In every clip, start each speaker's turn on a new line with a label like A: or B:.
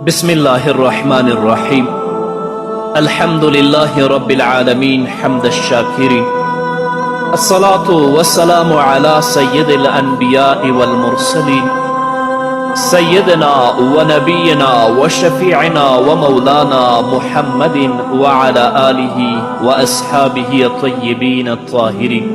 A: بسم الله الرحمن الرحيم. الحمد لله رب العالمين حمد الشاكرين. الصلاة والسلام على سيد الأنبياء والمرسلين، سيدنا ونبينا وشفيعنا ومولانا محمد وعلى آله وأصحابه الطيبين الطاهرين.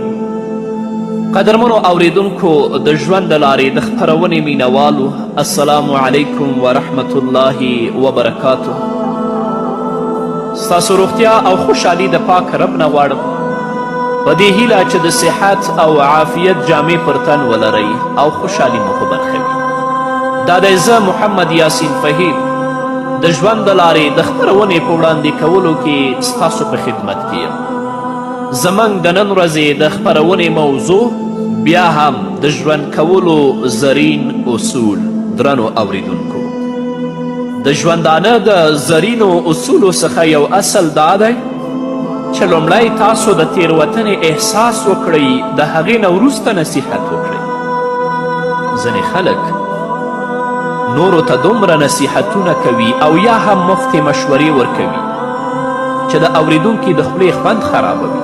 A: قدرمنو اوریدونکو، د ژوند د لارې د خپرونې مینوالو، السلام علیکم ورحمت الله وبرکاته. ستاسو روغتیا او خوشحالي د پاک رب نه غواړم، په دې هیله چې د صحت او عافیت جامې پر تن ولرئ او خوشحالي مو په برخه وي. دا دی زه محمد یاسین فهیم د ژوند د لارې د خپرونې په وړاندې کولو کې ستاسو په خدمت کې یم. زموږ د نن ورځې د خپرونې موضوع بیا هم د ژوند کولو زرین اصول. درنو اوریدونکو، د ژوندانه د زرینو اصولو څخه یو اصل دا دی چې لومړی تاسو د تیروتنې احساس وکړئ، د هغې نه وروسته نصیحت وکړئ. ځینې خلک نورو ته دومره نصیحتونه کوي او یا هم مفتې مشورې ورکوي چې د اوریدونکي د خولې خوند خرابوي،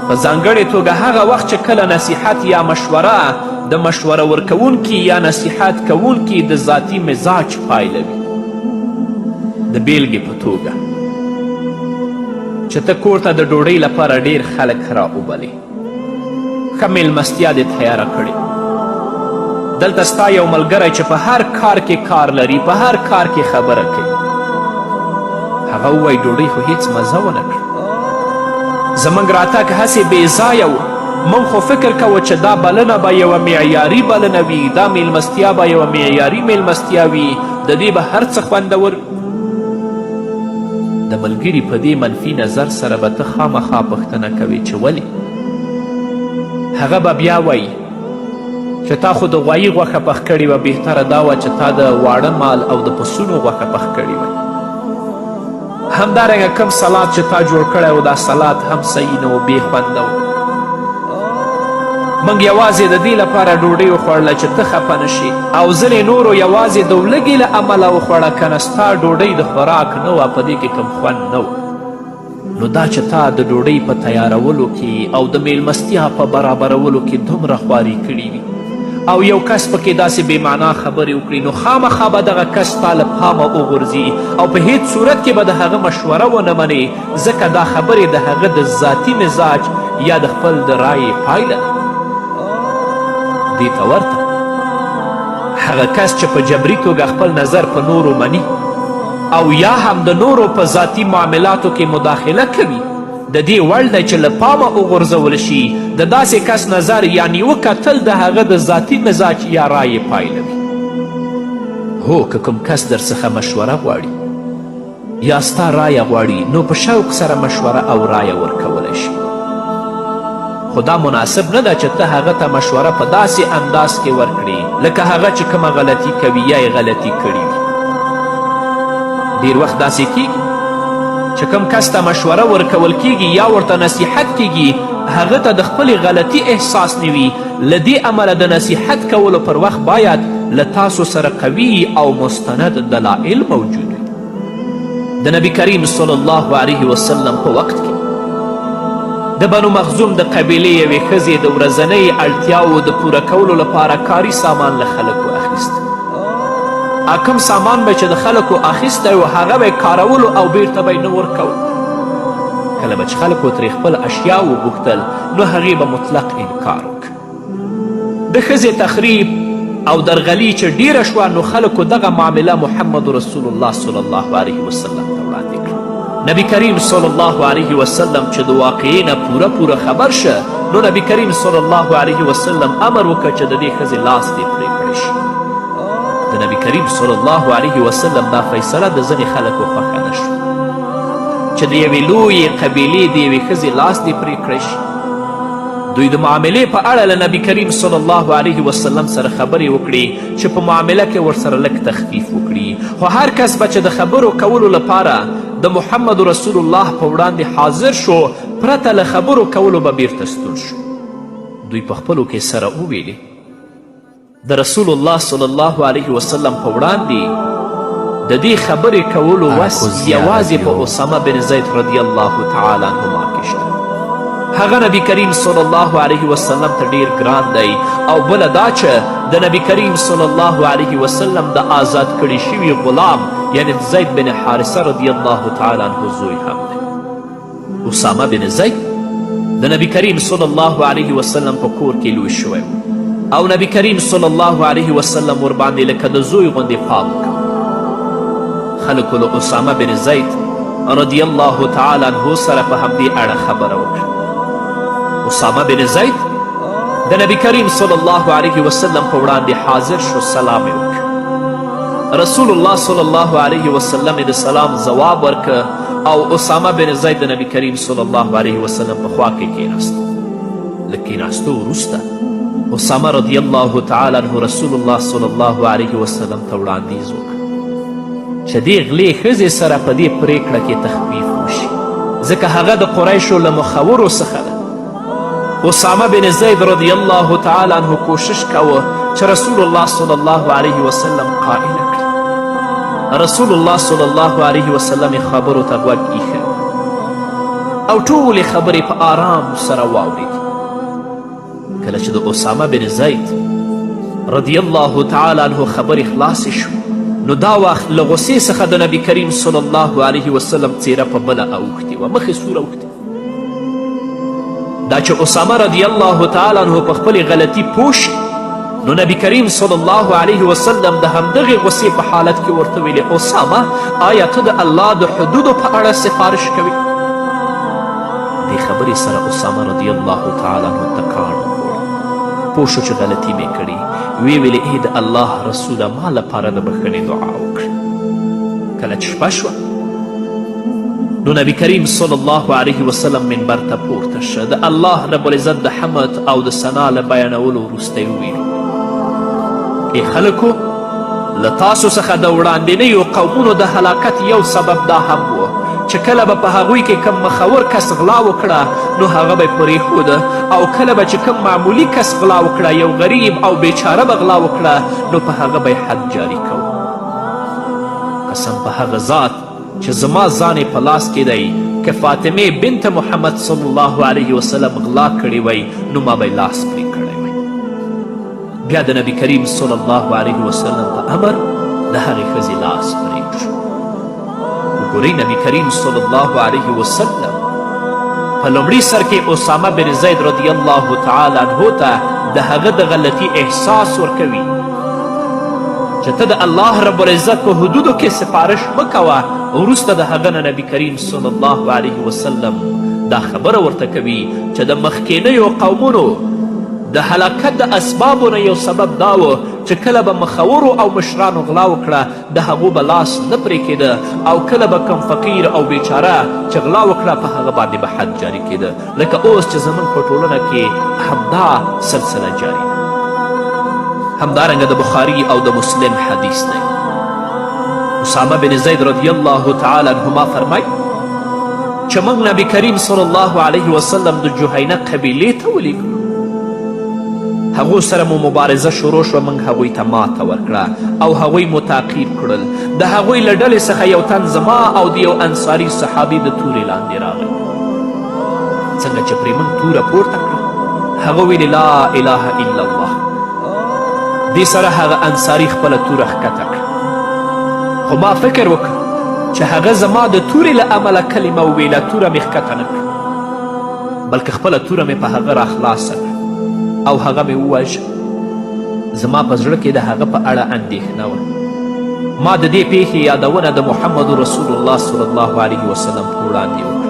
A: په ځانګړې توګه هغه وخت چې کله نصیحت یا مشوره د مشوره ورکوونکي یا نصیحت کوونکي د ذاتي مزاج پایله وي. د بیلګې په توګه، چې ته کور ته د ډوډۍ لپاره ډیر خلک را وبلې، ښه میلمستیا دې تیاره کړې، دلته ستا یو ملګری چې په هر کار کې کار لري، په هر کار کې خبره کوي، هغه ووایي ډوډۍ خو هیڅ مزه ونه کړه، زموږ راتګ هسې بې ځایه و، موږ خو فکر کوو چې دا بلنه به یوه معیاري بلنه وي، دا میلمستیا به یوه معیاري میلمستیا وي، د دې به هر څه خوندور. د ملګري په دې منفي نظر سره به ته خامخا پوښتنه کوې چې ولې؟ هغه به بیا وایي چې تا خو د غوایي غوښه پخ کړې وه، بهتره دا وه چې تا د واړه مال او د پسونو غوښه پخ کړې وه. همدارنګه کوم سلاد چې تا جوړ کړی و، دا سلاد هم صحیح نه و، بې خونده و. موږ یوازې د دې لپاره ډوډۍ وخوړله چې ته خفه نه شې، او ځینې نورو یوازې د ولږې له امله وخوړه، که نه ستا ډوډۍ د خوراک نه وه، په دې کې کوم خوند نه و. نو دا چې تا د ډوډۍ په تیارولو کې او د میلمستیا په برابرولو کې دومره خواري کړې وي او یو کس پکې داسې بې معنا خبرې وکړي، نو خامخا به دغه کس ستا له پامه وغورځي او په هیڅ صورت کې به د هغه مشوره ونه منې، ځکه دا خبرې د هغه د ذاتي مزاج یا د خپل د رایې پایله ده. دې ته ورته هغه کس چې په جبري توګه خپل نظر په نورو مني او یا هم د نورو په ذاتي معاملاتو کې مداخله کوي، د دې وړ دی چې له پامه وغورځول شي. د داسې کس نظر یا نیوکه تل د هغه د ذاتي مزاج یا رایې پایله وي. هو، که کوم کس در څخه مشوره غواړي یا ستا رایه غواړي، نو په شوق سره مشوره او رایه ورکولی شي، خو دا مناسب نه ده چې ته هغه ته مشوره په داسې انداز کې ورکړې لکه هغه چې کومه غلطي کوي یا یې غلطي کړې وي. ډیر وخت داسې کیږي چې کوم کس ته مشوره ورکول کیږي یا ورته نصیحت کیږي، هغه ته د خپلې غلطي احساس نه وي. له دې امله د نصیحت کولو پر وخت باید له تاسو سره قوي او مستند دلایل موجود وي. د نبی کریم صلی الله علیه وسلم په وخت کې د بنو مخزوم د قبیلې یوې ښځې د ورځنۍ اړتیاوو د پوره کولو لپاره کاري سامان له خلکو اخیست. کوم سامان به چې د خلکو اخیستی و، هغه به یې کارولو او بیرته به یې نه ورکول. کله به چې خلکو ترې خپل اشیا وغوښتل، نو هغې به مطلق انکار وکړ. د ښځې تخریب او درغلي چې ډیره شوه، نو خلکو دغه معامله محمد رسول الله صلی الله علیه وسلم ته وړاندې کړه. نبی کریم صلی الله علیه وسلم چې د واقعې نه پوره پوره خبر شه، نو نبی کریم صلی الله علیه وسلم امر وکړ چې د دې ښځې لاس دې پرې کړی شي. د نبی کریم صلی الله علیه وسلم دا فیصله د ځینې خلکو خوښه نه شوه چې د یوې لویې قبیلې د یوې ښځې لاس دې پرې کړی شي. دوی د معاملې په اړه له نبی کریم صلی الله علیه وسلم سره خبرې وکړې چې په معامله کې ورسره لږ تخفیف وکړي، خو هر کس به چې د خبرو کولو لپاره د محمد رسول الله په وړاندې حاضر شو، پرته له خبرو کولو به بیرته ستون شو. دوی په خپلو کې سره وویلې، د رسول الله صلی الله علیه وسلم په وړاندې د د دې خبرې کولو وس
B: اراکوزیا
A: یوازې په
B: رادیو.
A: اسامه بن زید رضی الله تعالی عنهما کې شته. هغه نبی کریم صلی الله علیه وسلم ته ډیر ګران دی، او بله دا چې د نبی کریم صلی الله علیه وسلم د آزاد کړي شوي غلام یعنی زید بن حارثه رضی الله تعالی عنه زوی هم دی. اسامه بن زید د نبی کریم صلی الله علیه وسلم په کور کې لوی شوی او نبی کریم صلی الله علیه وسلم ورباندې لکه د زوی غوندې پام کوه. خلکو له اسامه بن زید رضی الله تعالی عنه سره په همدې اړه خبره وکړه. اسامه بن زید د نبی کریم صلی الله علیه وسلم په وړاندې حاضر شو، سلام یې وکړ. رسول الله صلی الله علیه وسلم یې د سلام ځواب ورکړ او اسامه بن زید د نبی کریم صلی الله علیه وسلم په خوا کې کیناست. له کیناستو وروسته اسامه رضی الله تعالی عنه رسول الله صلی الله علیه وسلم ته وړاندیز وکړ چې دې غلې ښځې سره په دې پرېکړه کې تخفیف وشي، ځکه هغه د قریشو له مخورو څخه ده. اسامه بن زید رضی الله تعالی عنه کوشش کاوه چې رسول الله صلی الله علیه وسلم قائله کړي. رسول الله صلی الله علیه وسلم یې خبرو ته غوږ ایښی او ټولې خبرې په آرام سره واورېدې. کله چې د اسامه بن زید رضی الله تعالی عنه خبرې خلاصې شوې، نو دا وخت له غصې څخه د نبی کریم صلی الله علیه وسلم څیره په بله اوښتې وه، مخ یې سور اوښتی. دا چې اسامه رضی الله تعالی عنه په خپلې غلطي پوه شي، نو نبی کریم صلی الله علیه وسلم د همدغې غصې په حالت کې ورته ویلې: اسامه، آیا ته د الله د حدودو په اړه سفارش کوې؟ دې خبرې سره اسامه رضی الله تعالی عنه تکان وخوړ، پوه شو چې غلطي مې کړې. ویې ویلې: ای د الله رسوله، ما لپاره د بښنې دعا وکړه. کله چې شپه شوه نو نبی کریم صلی الله علیه وسلم منبر ته پورته شه، د الله رب العزت د حمد او د ثنا له بیانولو وروسته یې وویل: ای خلکو، له تاسو څخه د وړاندینیو قومونو د هلاکت یو سبب دا هم و چې کله به په هغوی کې کوم مخور کس غلا وکړه نو هغه به یې پرېښوده، او کله به چې کوم معمولي کس غلا وکړه، یو غریب او بیچاره به غلا وکړه، نو په هغه به یې حد جاري کوه. قسم په هغه ذات چې زما ځان یې په لاس کې دی، که فاطمې بنت محمد صلی الله علیه وسلم غلا کړې وای نو ما به یې لاس پرې کړی وای. بیا د نبی کریم صلی الله علیه وسلم په امر د هغې ښځې لاس پرې شو. وګورئ، نبی کریم صلی الله علیه وسلم په لومړي سر کې اسامه بن زید رضی الله تعالی عنه ته د هغه د غلطي احساس ورکوي چې ته د الله رب العزت په حدودو کې سفارش مه کوه. وروسته د هغه نه نبی کریم صلی الله علیه وسلم دا خبره ورته کوي چې د مخکینیو قومونو د هلاکت د اسبابو نه یو سبب دا و چې کله به مخورو او مشرانو غلا وکړه د هغو به لاس نه پرې کېده، او کله به کوم فقیر او بیچاره چې غلا وکړه په هغه باندې به حد جاري کېده، لکه اوس چې زموږ په ټولنه کې همدا سلسله جاري ده. همدارنګه د بخاري او د مسلم حدیث دی. اسامه بن زید رضی الله تعالی عنهما فرمایي چې موږ نبی کریم صلی الله علیه وسلم د جهینه قبیلې ته ولیږلو. هغو سره مو مبارزه شروع شوه، موږ هغوی ته ماته ورکړه او هغوی مو تعقیب کړل. د هغوی له ډلې څخه یو تن زما او د یو انصاري صحابي د تورې لاندې راغی. څنګه چې پرې موږ توره پورته کړه، هغه ویلې لا اله الا الله. دې سره هغه انصاري خپله توره ښکته کړه، خو ما فکر وکړ چې هغه زما د تورې له امله کلمه وویله، توره مې ښکته نه کړه، بلکې خپله توره مې په هغه راخلاصه کړه او هغه مې ووژه. زما په زړه کې د هغه په اړه اندېښنه وه. ما د دې پیښې یادونه د محمد رسول الله صلی الله علیه وسلم په وړاندې وکړه.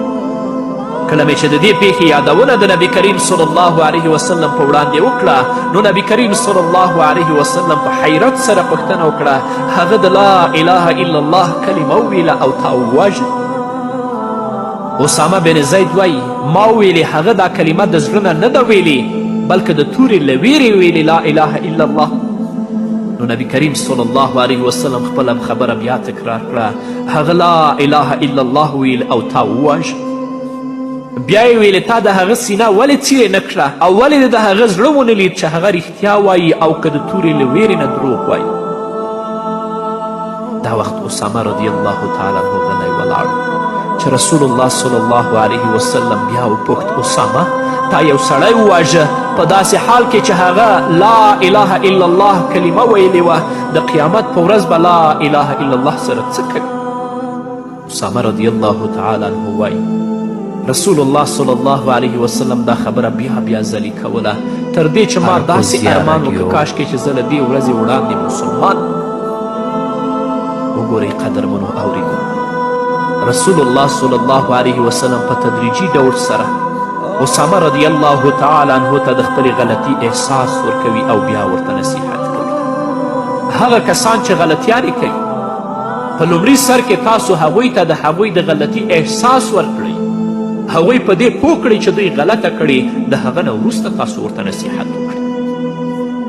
A: کله مې چې د دې پیښې یادونه د نبی کریم صلی الله علیه وسلم په وړاندې وکړه، نو نبی کریم صلی الله علیه وسلم په حیرت سره پوښتنه وکړه: هغه د لا اله الا الله کلمه وویله او تا ووژل؟ اسامه بن زید وایي: ما وویلې هغه دا کلمه د زړه نه نه ده ویلې، بلکې د تورې له ویرې ویلې لا اله الا الله. نو نبی کریم صلی الله علیه وسلم خپله خبره بیا تکرار کړه: هغه لا اله الا الله ویل او تا وواژه. بیا یې ویلې: تا د هغه سینه ولې څیرې نه کړه او ولې د هغه زړه ونه لید چې هغه رښتیا وایي او که د تورې له ویرې نه دروغ وایي؟ دا وخت اسامه رضی الله تعالی عنه غلی ولاړ چې رسول الله صلی الله علیه وسلم بیا وپوښت، اسامه تا یو سړی وواژه په داسې حال کې چې هغه لا اله الا الله کلمه ویلې وه، د قیامت په ورځ به لا اله الا الله سره څه کوي؟ اسامه رضی الله تعالی عنه وایي رسول الله صلی الله علیه وسلم دا خبره بیا بیا ځلې کوله تر دې چې ما داسې ارمان وکړ کاشکې چې زه له دې ورځې وړاندې مسلمان. وګورئ قدرمنو اوریدونکو، رسول الله صلی الله علیه وسلم په تدریجي ډول سره اسامه رضی الله تعالی عنه ته د خپلې غلطي احساس ورکوي او بیا ورته نصیحت کوي. هغه کسان چې غلطیانې کوي په لومړي سر کې تاسو هغوی ته د هغوی د غلطي احساس ورکړئ، هغوی په دې پوه کړئ چې دوی غلطه کړې، د هغه نه وروسته تاسو ورته نصیحت وکړئ.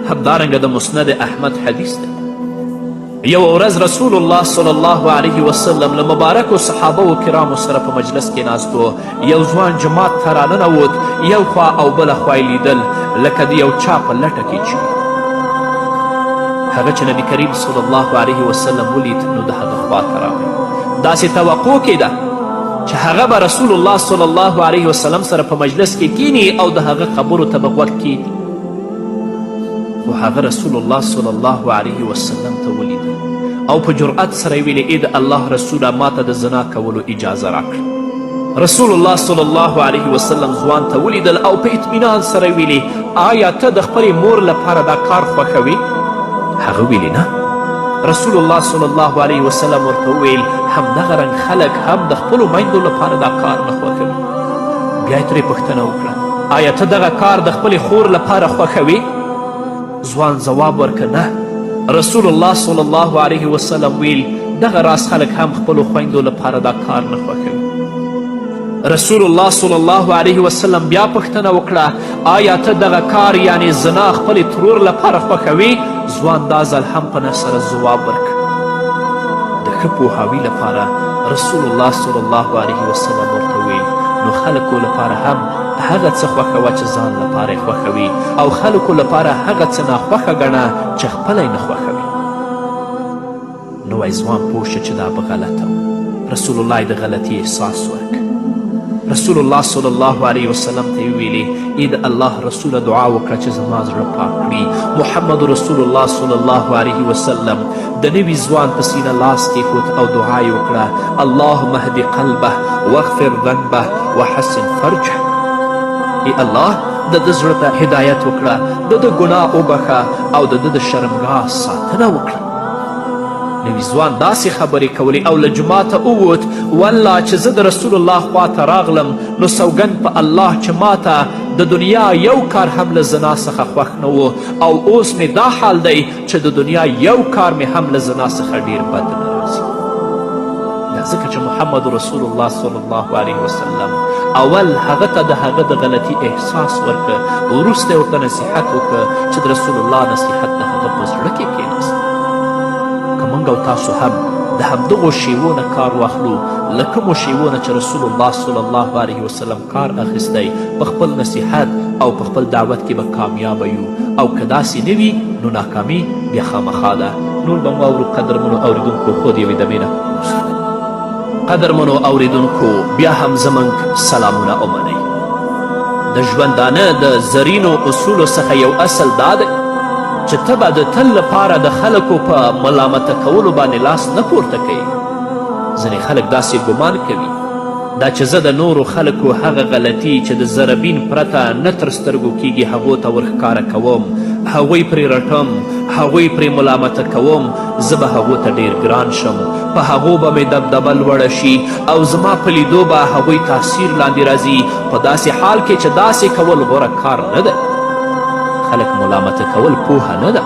A: همدارنګه د مسند احمد حدیث دی، یوه ورځ رسول الله صلی الله علیه وسلم له مبارکو صحابه و کرامو سره په مجلس کې ناست و. یو ځوان جومات ته راننوت، یو خوا او بله خوا یې لیدل لکه د یو چا په لټه کې چې وي. هغه چې نبی کریم صلی الله علیه وسلم ولید نو د هغه خوا ته راغی. داسې توقع کېده چې هغه به رسول الله صلی الله علیه وسلم سره په مجلس کې کینی او د هغه خبرو ته به غوږ کیږدي، خو هغه رسول الله صلی الله علیه وسلم ته ولیدل او په جرأت سره یې ویلې، ای د الله رسوله، ما ته د زنا کولو اجازه راکړه. رسول الله صلی الله علیه وسلم ځوان ته ولیدل او په اطمینان سره یې ویلې، آیا ته د خپلې مور لپاره دا کار خوښوې؟ هغه ویلې نه. رسول الله صلی الله علیه وسلم ورته وویل، همدغه رنګ خلک هم د خپلو میندو لپاره دا کار نه خوښوي. بیا یې ترې پوښتنه وکړه، آیا ته دغه کار د خپلې خور لپاره خوښوې؟ ځوان ځواب ورکړ، نه. رسول الله صلی الله علیه وسلم ویل، دغه راز خلک هم خپلو خویندو لپاره دا کار نه خوښوي. رسول الله صلی الله علیه وسلم بیا پوښتنه وکړه، آیا ته دغه کار یعنې زنا خپلې ترور لپاره خوښوې؟ ځوان دا ځل هم په نه سره ځواب ورکړ. د ښه پوهاوي لپاره رسول الله صلی الله علیه وسلم ورته وویل، نو خلکو لپاره هم هغه څه خوښوه چې ځان لپاره یې خوښوي او خلکو لپاره هغه څه ناخوښه ګڼه چې خپله یې نه خوښوي. نوی ځوان پوه شو چې دا به غلطه وه. رسول الله یې د غلطي احساس ورکړ. رسول الله صلی الله علیه وسلم ته یې وویلې، ای د الله رسوله، دعا وکړه چې زما زړه پاک کړي. محمد رسول الله صلی الله علیه وسلم د نوي ځوان په سینه لاس کیښود او دعا یې وکړه، اللهم اهد قلبه واغفر ذنبه وحسن فرجه. ای الله، د ده زړه ته هدایت وکړه، د ده ګناه وبخښه او د ده د شرمګاه ساتنه وکړه. نوي ځوان داسې خبرې کولې او له جوماته ووت. والله چې زه د رسول الله خواته راغلم نو سوګند په الله چې ماته د دنیا یو کار هم له زنا څخه خوښ نه و او اوس مې دا حال دی چې د دنیا یو کار مې هم له زنا څخه ډیر بد نه راځي. دا ځکه چې محمد رسول الله صلی الله علیه وسلم اول هغه ته د هغه د غلطي احساس ورکړ، وروسته یې ورته نصیحت وکړ چې د رسول الله نصیحت د هغه په زړه کې کښېناست. که موږ او تاسو هم د همدغو شیوو نه کار واخلو له کومو شیوو نه چې رسول الله صلی الله علیه وسلم کار اخیستی، په خپل نصیحت او په خپل دعوت کې به کامیابه یو، او که داسې نه وي نو ناکامي بیا خامخا ده. نور به مو واورو قدرمنو اوریدونکو، خو د یوې دمې نه وروسته. قدرمنو اوریدونکو، بیا هم زموږ سلامونه ومنئ. د ژوندانه د زرینو اصولو څخه یو اصل دا دی چې ته به د تل لپاره د خلکو په ملامته کولو باندې لاس نه پورته کوې. ځینې خلک داسې ګمان کوي دا چې زه د نورو خلکو هغه غلطي چې د ذربین پرته نه تر سترګو کیږي هغو ته ورښکاره کوم، هغوی پرې رټم، هغوی پرې ملامته کوم، زه به هغو ته ډیر ګران شم، په هغو به مې دبدبه لوړه شي او زما په لیدو به هغوی تاثیر لاندې راځي، په داسې حال کې چې داسې کول غوره کار نه دی. خلک ملامته کول پوهه نه ده،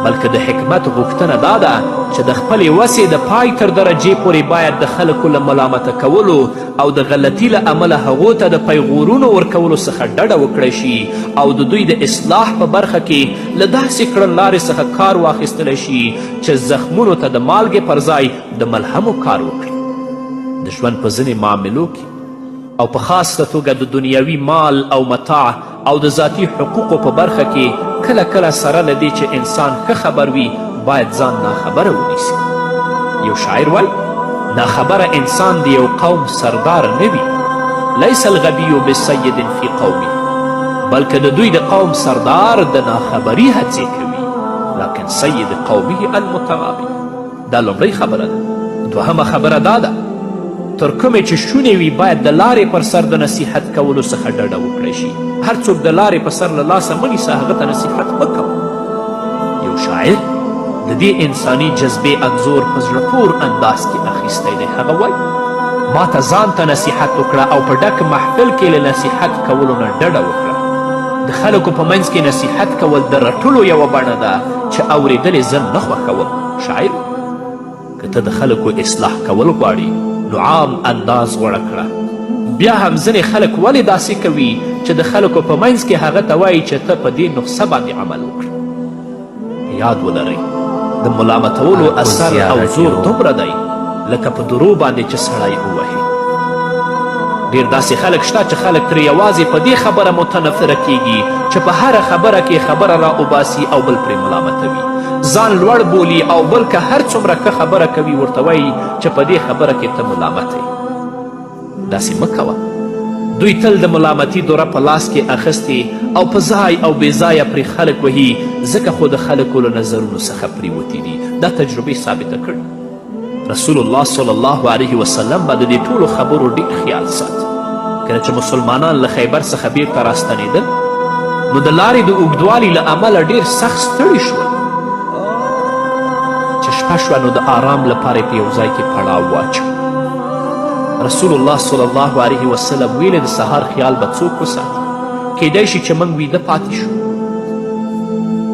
A: بلکې د حکمت غوښتنه دا ده چې د خپلې وسې د پای تر درجې پورې باید د خلکو له ملامته کولو او د غلطي له امله هغو ته د پیغورونو ورکولو څخه ډډه وکړی شي او د دوی د اصلاح په برخه کې له داسې کړنلارې څخه کار واخیستلی شي چې زخمونو ته د مالګې پر ځای د ملهمو کار وکړي. د ژوند په ځینې معاملو کې او په خاصه توګه د دنیوي مال او متاع او د ذاتي حقوقو په برخه کې کله کله سره له دې چې انسان ښه خبر وي باید ځان ناخبره ونیسي. شاعر وایي، ناخبره انسان د یو قوم سردار نه وي. لیس الغبی بسید فی قومه، بلکې د دوی د قوم سردار د ناخبري هڅې کوي، لکن سید قومه المتغابي. دا لومړۍ خبره ده. دوهمه خبره دا ده، تر کومې چې شونې وي باید د لارې پر سر د نصیحت کولو څخه ډډه وکړی شي. هر څوک د لارې په سر له لاسه مه نیسه، هغه ته نصیحت مه کوه. یو شاعر د دې انساني جذبې انځور په زړه پور انداز کې اخیستی دی. هغه وایي، ما ته ځان ته نصیحت وکړه او په ډک محفل کې له نصیحت کولو نه ډډه وکړه. د خلکو په منځ کې نصیحت کول د رټلو یوه بڼه ده چې اورېدل یې زه نه خوښوم. شاعر، که ته د خلکو اصلاح کول غواړي نو عام انداز غوره کړه. بیا هم ځینې خلک ولې داسې کوي چې د خلکو په منځ کې هغه ته وایي چې ته په دې نسخه باندې عمل وکړه. یاد ولرئ، د ملامتولو اثر او زور دومره دی لکه په درو باندې چې سړی ووهي. ډېر داسې خلک شته چې خلک ترې یوازې په دې خبره متنفره کیږي چې په هره خبره کې خبره را اوباسي او بل پرې ملامتوي، ځان لوړ بولي او بل که هر څومره ښه خبره کوي ورته وایي چې په دې خبره کې ته ملامت یې. داسې مه کوه. دوی تل د ملامتي دوره په لاس کې اخیستې او په ځای او بې ځایه پرې خلک وهي، ځکه خو د خلکو له نظرونو څخه پرېوتي دي. دا تجربې ثابته کړې. رسول الله صلی الله علیه وسلم به د دې ټولو خبرو ډېر خیال ساته. کله چې مسلمانان له خیبر څخه بیرته راستنېدل نو د لارې د اوږدوالي له امله ډېر سخت ستړي شول. چې شپه شوه نو د آرام لپاره یې په یو ځای کې پړاو واچو. رسول الله صلی الله علیه وسلم ویلې، د سهار خیال به څوک وساتي؟ کیدای شي چې موږ ویده پاتې شو.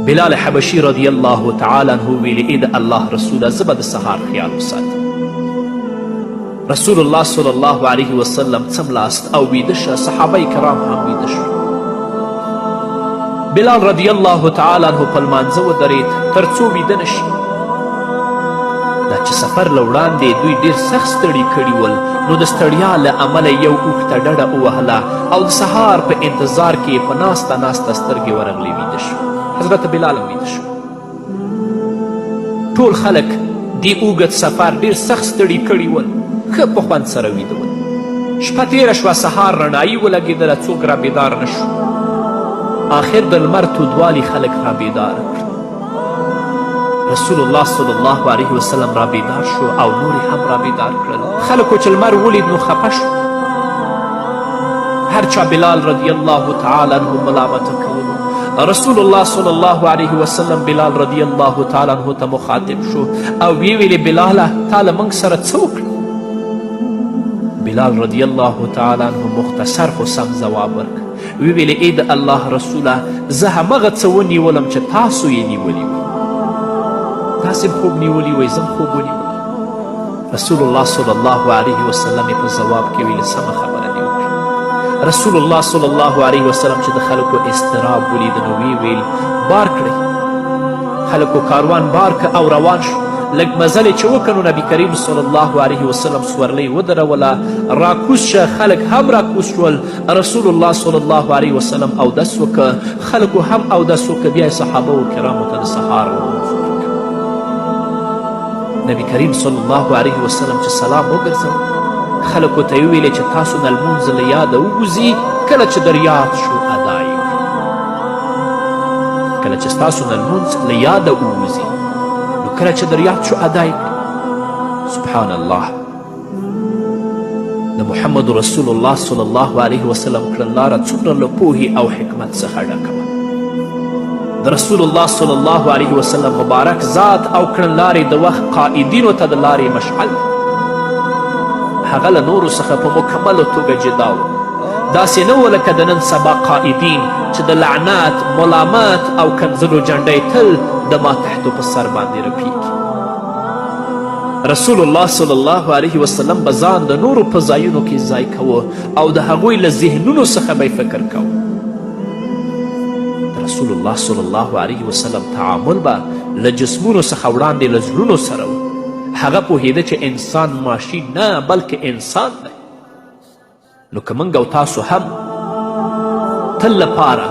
A: بلال حبشي رضی الله تعالی عنه ویلې، ای د الله رسوله، زه به د سهار خیال وساتم. رسول الله صلی الله علیه وسلم څملاست او ویده شه. صحابه کرام هم ویده شو. بلال رضی الله تعالی عنه په لمانځه ودرېد تر څو ویده نه شي. دا چې سفر له وړاندې دوی ډېر سخت ستړي کړي ول، نو د ستړیا له امله یو اوږده ډډه ووهله او د سهار په انتظار کې په ناسته ناسته سترګې ورغلې ویده شو. حضرت بلال هم ویده شو. ټول خلک دې اوږد سفر ډېر سخت ستړي کړي ول، ښه په خوند سره ویده ول. شپه تېره شوه، سهار رڼایي ولګېدله، څوک رابیدار نه شو. آخر د لمر تودوالي خلک رابیدار کړل. رسول الله صلی الله علیه وسلم رابیدار شو او نور هم رابیدار کړل. خلکو چې لمر ولید نو خفه شو. هر چا بلال رضی الله تعالی عنه ملامته کولو. رسول الله صلی الله علیه وسلم بلال رضی الله تعالی عنه ته مخاطب شو او ویې ویلې، بلاله، تا له موږ سره څه وکړل؟ بلال رضی الله تعالی عنه مختصر خو سم ځواب ورکړ. ویې ویلې، ای د الله رسوله، زه همغه څه ونیولم چې تاسو یې نیولي وئ. تاسې هم خوب نیولي وئ، زه هم خوب ونیولم. رسول الله صلی الله علیه وسلم یې په ځواب کې ویلې، سمه خبره دې وکړه. رسول الله صلی الله علیه وسلم چې د خلکو اضطراب ولید نو ویې ویل، بار کړئ. خلکو کاروان بار که او روان شو. لږ مزل یې چې وکړ نو نبي کریم صلی الله علیه وسلم سورلۍ ودروله، راکوز شه. خلک هم راکوز شول. رسول الله صلی الله علیه وسلم اودس وکړ، خلکو هم اودس وکړ. بیا یې صحابه و کرامو ته د سهار لمونځ ورکړ. نبی کریم صلی الله علیه وسلم چې سلام وګرځوه خلکو ته یې وویلې چې تاسو نه لمونځ له یاده ووځي، کله چې در یاد شو ادا یې کړئ. کله چې ستاسو نه لمونځ له یاده ووځي نو کله چې در یاد شو ادا یې کړئ. سبحان الله. د محمد رسول الله صلی الله علیه وسلم کړنلاره څومره له پوهې او حکمت څخه ډکه وه. د رسول الله صلی الله علیه وسلم مبارک ذات او کړنلارې د وخت قائدینو ته د لارې مشعل. هغه له نورو څخه په مکمله توګه جدا و. داسې نه و لکه د نن سبا قائدین چې د لعنت، ملامت او کنځلو جنډی تل د ماتحتو په سر باندې رپیږي. رسول الله صلی الله علیه وسلم به ځان د نورو په ځایونو کې ځای کوه او د هغوی له ذهنونو څخه به یې فکر کوه. د رسول الله صلی الله علیه وسلم تعامل به له جسمونو څخه وړاندې له زړونو سره و. هغه پوهېده چې انسان ماشین نه بلکې انسان دی. نو که موږ او تاسو هم تل لپاره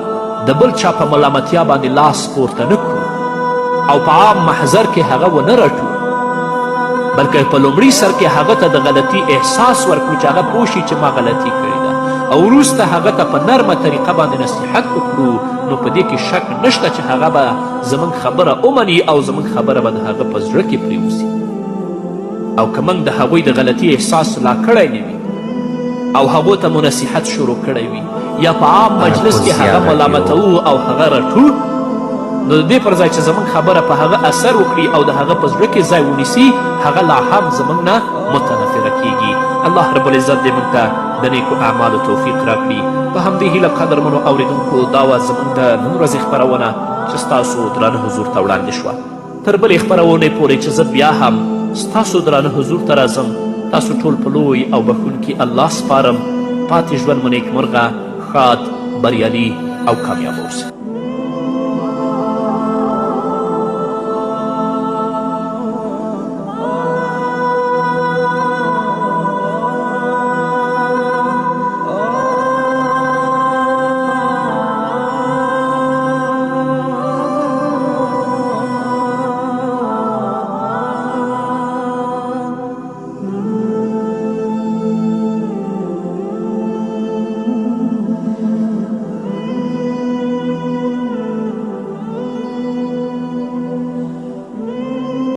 A: د بل چا په ملامتیا باندې لاس پورته نه کړو او په عام محضر کې هغه ونه رټو، بلکې په لومړي سر کې هغه ته د غلطي احساس ورکړو چې هغه پوه شي چې ما غلطي کړې ده، او وروسته هغه ته په نرمه طریقه باندې نصیحت وکړو، نو په دې کې شک نشته چې هغه به زموږ خبره ومني او زموږ خبره به د هغه په زړه کې پرېوځي. او که موږ د هغوی د غلطي احساس لا کړی نه وي او هغو ته مو نصیحت شروع کړی وي یا په عام مجلس کې هغه ملامتوو او هغه رټو، نو د دې پر ځای چې زموږ خبره په هغه اثر وکړي او د هغه په زړه کې ځای ونیسي، هغه لا هم زموږ نه متنفره کیږي. الله رب العزت دې موږ ته د نیکو اعمالو توفیق راکړي. په همدې هیله قدرمنو اوریدونکو، دا وه زموږ د نن ورځې خپرونه چې ستاسو درانه حضور ته وړاندې شوه. تر بلې خپرونې پورې چې زه بیا هم ستاسو درانه حضور ته راځم، تاسو ټول په لوی او بښونکي الله سپارم. پاتې ژوند مو نیکمرغه، ښاد، بریالي او کامیاب اوسئ.